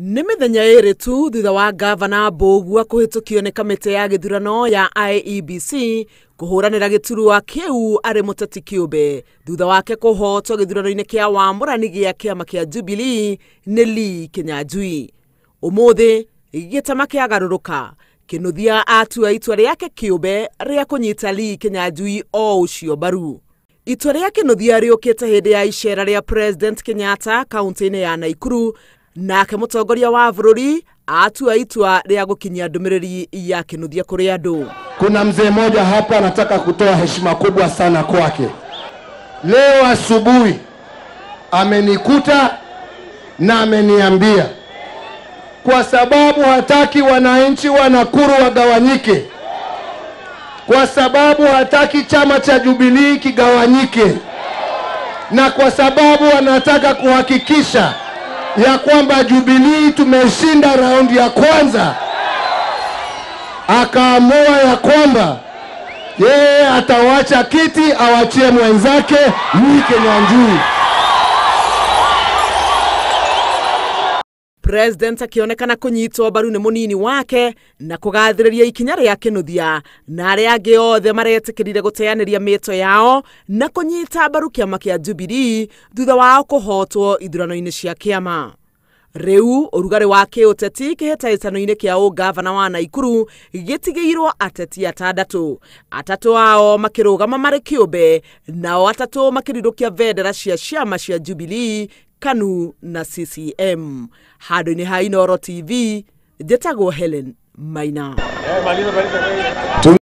Nĩ mĩthenya ĩrĩ tu thutha wa gavana Mbũgua kũhĩtũkio nĩ kamĩtĩ ya gĩthurano ya IEBC kũhũranĩra gĩturwa kĩu arĩ mũteti kĩũmbe thutha wake kũhotwo gĩthurano-inĩ kĩa wamũrani gĩa kĩama kĩa Jubilee nĩ Lee Kinyanjui. Ũmũthĩ gĩtama kĩagarũrũka, Kĩnuthia atua itua rĩake kĩũmbe rĩa kũnyita Lee Kinyanjui o ũcio mbaru. Itua rĩa Kĩnuthia rĩũkĩte hĩndĩ ya icera rĩa President Kenyatta kaunti-inĩ ya Nakuru, nake mũtongoria wa bũrũri atua itua rĩa gũkinyia ndũmĩrĩri ya Kĩnuthia kũrĩ andũ. Kuna mzee mmoja hapa anataka kutoa heshima kubwa sana kwake. Leo asubuhi amenikuta na ameniambia kwa sababu hataki wananchi wa Nakuru wagawanyike, kwa sababu hataki chama cha Jubilee kigawanyike, na kwa sababu anataka kuhakikisha ya kwamba Jubilee tumeshinda raundi ya kwanza, akaamua ya kwamba yeye atawacha kiti awachie mwenzake Lee Kinyanjui. President akionekana kunyitwo mbaru nĩ mũnini wake na kũgathĩrĩria ikinya rĩa Kĩnuthia na arĩa angĩ othe maretĩkĩrire gũteanĩria mĩto yao na kũnyita mbaru kĩama kĩa Jubilee thutha wao kũhotwo ithurano-inĩ cia kĩama. Rĩu ũrugarĩ wa kĩũteti kĩhĩtahĩtano-inĩ kĩa ũgavana wa Nakuru gĩtigĩirwo ateti atandatũ, atatũ ao makĩrũgama marĩ kĩũmbe nao atatũ makĩrirũkia bendera cia ciama cia Jubilee, KANU na CCM. Handũ-inĩ ha Inooro TV, njĩtagwo Helen Maina.